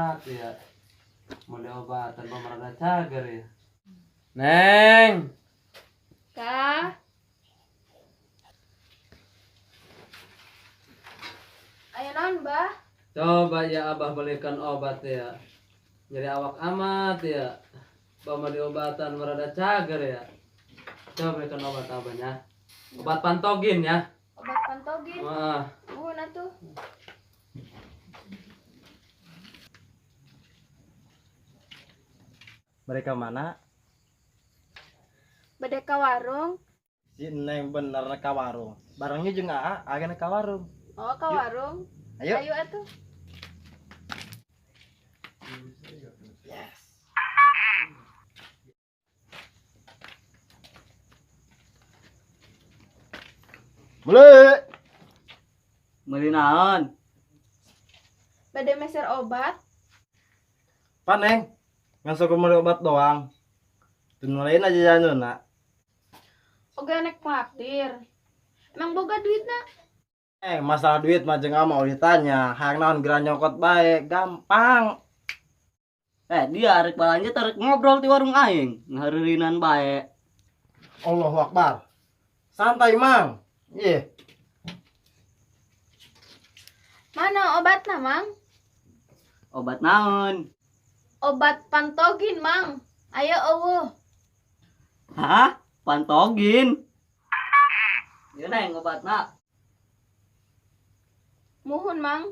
Amat ya. Mau diobatan pemerintah cager ya. Neng. Kah? Ayo naon, Bah? Coba ya Abah belikan obat ya. Jadi awak amat ya. Bah mau diobatan merada cager ya. Coba belikan obat abahnya. Obat pantogin ya. Obat pantogin. Wah. Nuhun atuh. Mereka mana? Bade ka warung. Si Neng bener ka warung. Barangnya jeung Aa agen ka warung. Oh, ka warung. Ayo. Ayo atuh. Yes. Beli. Beli naon? Bade meser obat. Pan, Neng. Ngan sok meuli obat doang. Teu lain aja jalan nak. Oge nek traktir. Emang boga duitna? Masalah duit mah jeung mau ditanya. Hayang naon geura nyokot bae, gampang. Dia arek balanja tarik ngobrol di warung aing, ngaheureunan bae. Allahu Akbar. Santai, Mang. Iya. Mana obatna, Mang? Obat naon? Obat pantogin, Mang. Ayo eueuh. Hah? Pantogin? Ieu Neng obatna. Muhun, Mang.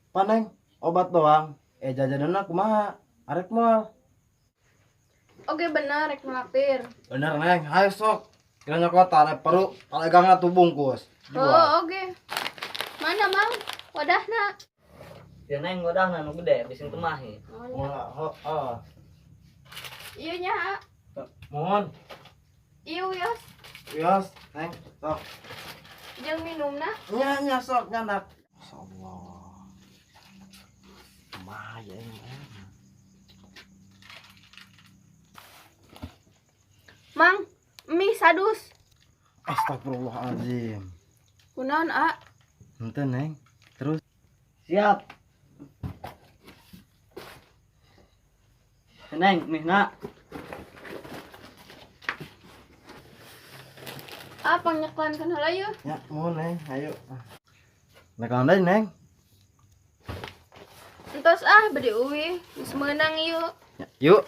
Pan, Neng, obat doang. Jajananna kumaha? Arek moal. Oke bener, rek ngelaktir. Bener, Neng. Hayo sok. Kira nyokotan, perlu palegangna tuh bungkus. Jual. Oh, oke. Mana, Mang? Wadahna. Ya Neng, wadahna nu gede, bisi teu mahi. Oh, nya. Oh, oh, oh. Ieu nya, A. Mohon. Ieu wios. Wios, Neng, sok. Jeung minumna. Nya, nya sok nyandak. Masyaallah. Kumaha ya ini? Mang, mie sadus. Astagfirullahaladzim. Kunaon, A? Henteu, Neng. Terus? Siap. Neng, mie na. Ah, pangnyekelan kan heula yeuh. Ya, mohon, Neng. Ayo. Nyekelan deui, Neng. Entos ah, bade uwih. Geus meunang ieu. Ya, yuk.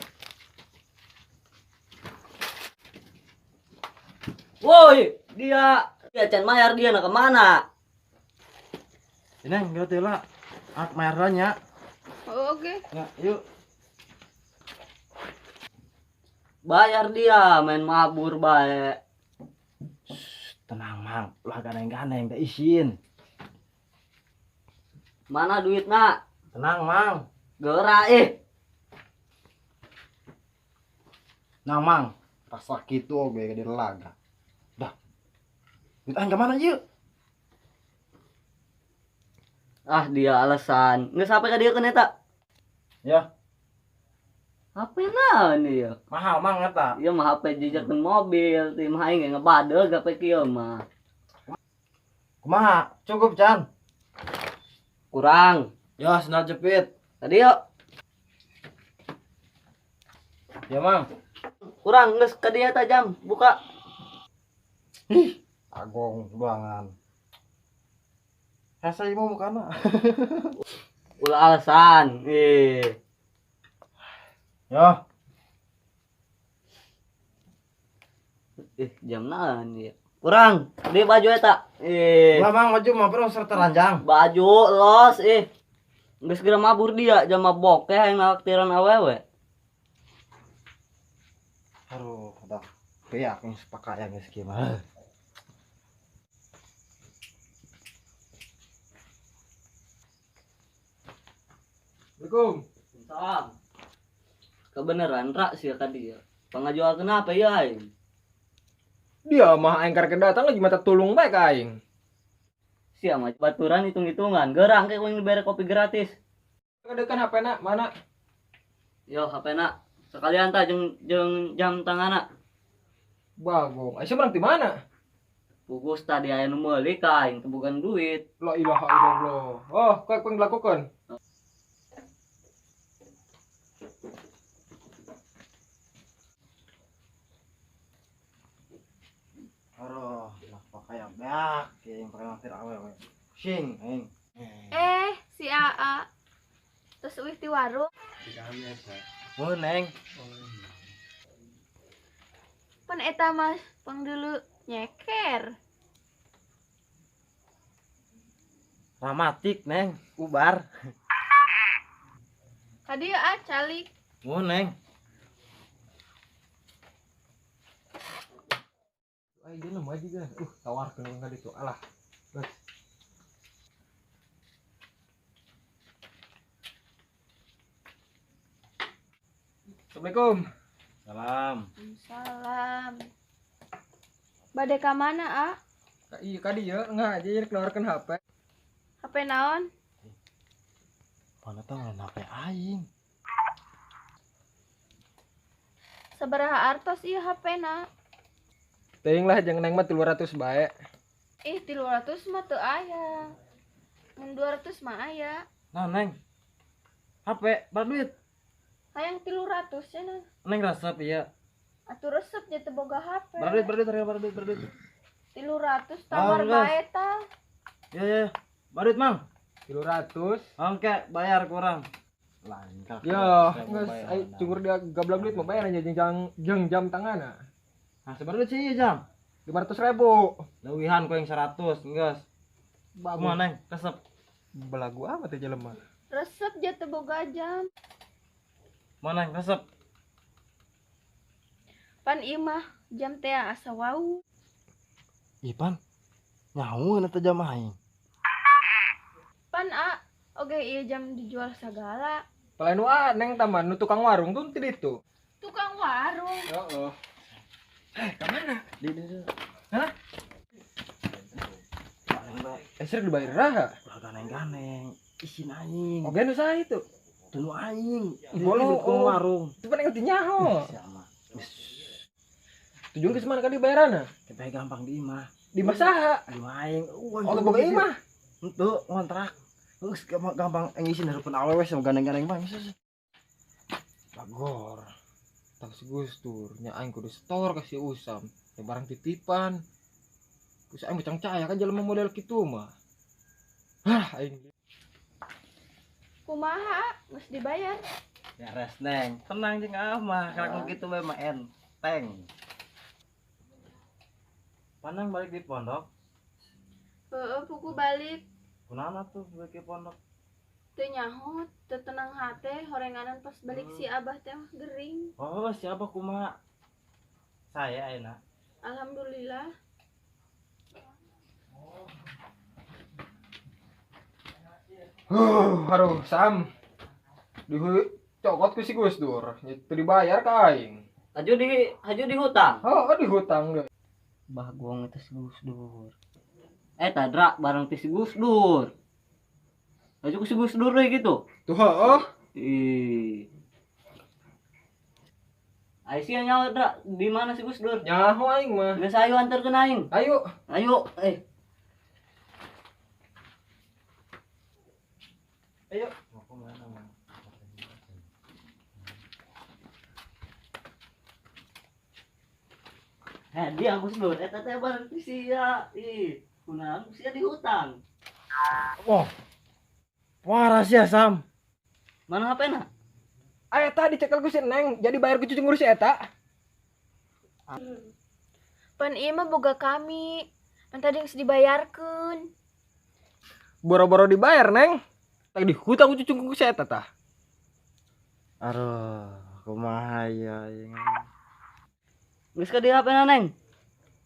Woi, dia can mayar dia nak kemana? Ini nggak tahu lah. Ak mayar nya. Oh, oke. Ya, yuk. Bayar dia, main mabur bae. Shh, tenang, Mang. Ulah ganeng-ganeng, da isin. Mana duit nak? Tenang, Mang. Gerak eh. Nang, Mang. Rasa kitu oge di laga. Dah. Duit aing kemana yuk? Ah, dia alasan. Nggak sampai ke dia kan eta? Ya. HP naon ieu? Mahal, Mang, eta. Ieu mah HP jejakeun mobil, ti mah aing ge ngebadeug HP kieu mah. Kumaha? Cukup, Chan? Kurang. Ya, sendal jepit. Tadi yuk. Ya, Mang. Kurang geus ka dieu tajam, buka. Ih, agong banget. Hese ieu mukana. Ulah alasan. Ih. Ya. Ih, jam naon ieu? Kurang. Di baju eta. Ih. Ulah, Mang, baju mah perlu serta ranjang. Baju los ih. Geus geura mabur dia jam mah bokeh aing nalaktiran awewe. Aduh, udah kayak geus pakaian geus kieu mah. Assalamualaikum. Salam. Kebeneran rak sih ka dia. Pangajual kenapa ya aing? Dia mah aing karek datang lagi mata tulung bae ka aing. Sia mah baturan hitung-hitungan. Gerang ke kuing dibere kopi gratis. Kedekan HP na mana? Yo HP na. Sekalian ta jeung jam tanganna. Bagong. Aisyah menang di mana? Pugus tadi aya nu meuli ka aing teu boga duit. La ilaha illallah. Oh, kau yang dilakukan? Aduh, lah pakai beak, yang pakai mampir awewe. Sing, aing. Si AA. Terus uih ti warung. Oh, Neng. Pan eta mah pang dulu nyeker. Ramatik, Neng. Ubar. Kadieu ah calik. Oh, Neng. Ay, dia nemu aja kan. Tawarkeun ka ditu. Alah. Geus. Assalamualaikum. Salam. Salam. Bade ka mana, A? Iya, ka dieu ngaji keluarkeun HP. HP naon? Mana tah ngan HP aing. Sabaraha artos ieu HP-na? Teuing lah jeung neng mah 300 bae. Ih, 300 mah teu aya. Mun 200 mah aya. Nah, Neng. HP bar duit. Hayang 300 cenah. Neng resep ieu. Atuh resep nya teu boga HP. Bar duit, bar duit, bar duit. 300 tawar bae tah. Ya, ya. Bar duit, Mang. 300. Oke, bayar kurang. Langka. Ya, geus ai cukur dia gablak duit mah bayar aja jeung jam tanganna. Nah, sebenarnya sih jam 500.000. Leuwihan ku yang 100, geus. Kumaha Neng, resep. Belagu amat teh jelema. Resep ja teu boga jam. Mana Neng, resep? Pan ieu mah jam teh asa wau. Ih, pan. Nyaho eta jam aing. Pan a, oge ieu jam dijual sagala. Lain wa Neng taman nu tukang warung tuh ti ditu. Tukang warung. Heeh. Ka mana? Di ditu. Hah? Sering dibayar raha? Ulah ganeng-ganeng. Isin aing. Oge nu saha itu? Teu nu aing. Bolo tukang warung. Itu pan yang nyaho. Siapa? Tujuan geus mana ka dibayarana? Kepe gampang di imah. Di imah saha? Di imah aing. Oh, teu boga imah. Henteu ngontrak. Geus gampang ngisin hareupeun awewe sama gandeng-gandeng mah. Bagor. Tang si Gus Dur, nya aing kudu setor ka si Usam. Ya barang titipan. Geus aing beucang caya kan jelema model kitu mah. Hah, aing. Kumaha geus dibayar? Beres, Neng. Tenang jeung amah, karek kitu bae mah enteng. Panang balik di pondok? Heeh, puku balik. Kunaon atuh balik di pondok? Teu nyaho, teu tenang hate, horenganan pas balik si Abah teh gering. Oh, si Abah kumaha? Saya ayeuna. Alhamdulillah. Aduh, Sam. Dicokot ku si Gus Dur, teu dibayar ka aing. Haju di hutang. Oh, di hutang deui. Bah gong eta si Gus Dur. Eta dra barang ti si Gus Dur. Haju ku si Gus Dur deui kitu. Tuh heuh. Ih. Ai sia nyaho dra di mana si Gus Dur? Nyaho aing mah. Geus ayo anterkeun aing. Ayo. Ayo, eh. Ayo. Dia Gus Dur eta teh barang ti sia. Ih, kunaon sia di hutang. Wah. Parah sia, Sam. Mana HP-na? Aya tadi cekel ku si Neng, jadi bayar ku cucu ngurus si eta. Pan ieu mah boga kami. Pan tadi geus dibayarkeun. Boro-boro dibayar, Neng. Tadi hutang ku cucu ku si eta tah. Aduh, kumaha ya aing. Geus ka di HP-na, Neng.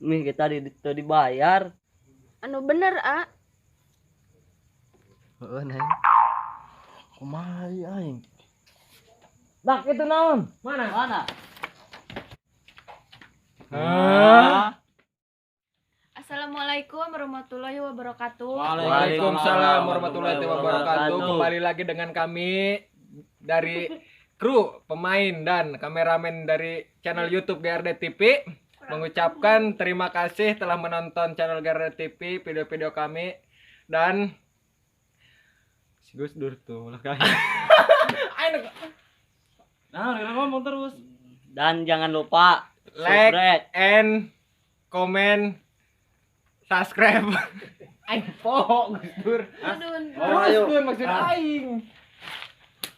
Mih kita teu dibayar. Anu bener, A. Heeh, Neng. Kumaha aing? Dak itu naon? Mana? Mana? Hah? Assalamualaikum warahmatullahi wabarakatuh. Waalaikumsalam warahmatullahi wabarakatuh. Kembali lagi dengan kami dari kru pemain dan kameramen dari channel YouTube GRD TV. Mengucapkan terima kasih telah menonton channel Garda TV, video-video kami dan si Gus Dur tuh lah kan. Aing Nah, udah ngomong terus. Dan jangan lupa like subscribe. and comment, subscribe. Aing poho Gus Dur. Aduh. Oh, ayo. Gus Dur maksud Ah. aing.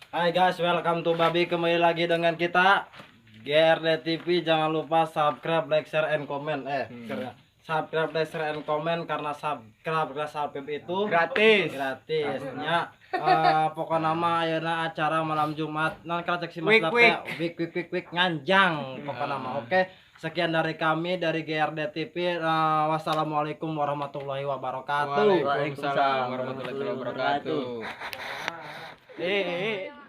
Hai guys, welcome to Babi, kembali lagi dengan kita GRD TV. Jangan lupa subscribe, like, share, and comment. Share ya. Subscribe, like, share, and comment karena subscribe, like, subscribe itu Gratis. Gratis. Ya. Pokoknya nama ayeuna acara malam Jumat. Nan kalau cek si Mas Week, Lap week. teh, week week week week nganjang pokoknya nama. Oke. Sekian dari kami dari GRD TV. Wassalamualaikum warahmatullahi wabarakatuh. Waalaikumsalam warahmatullahi wabarakatuh. Eh.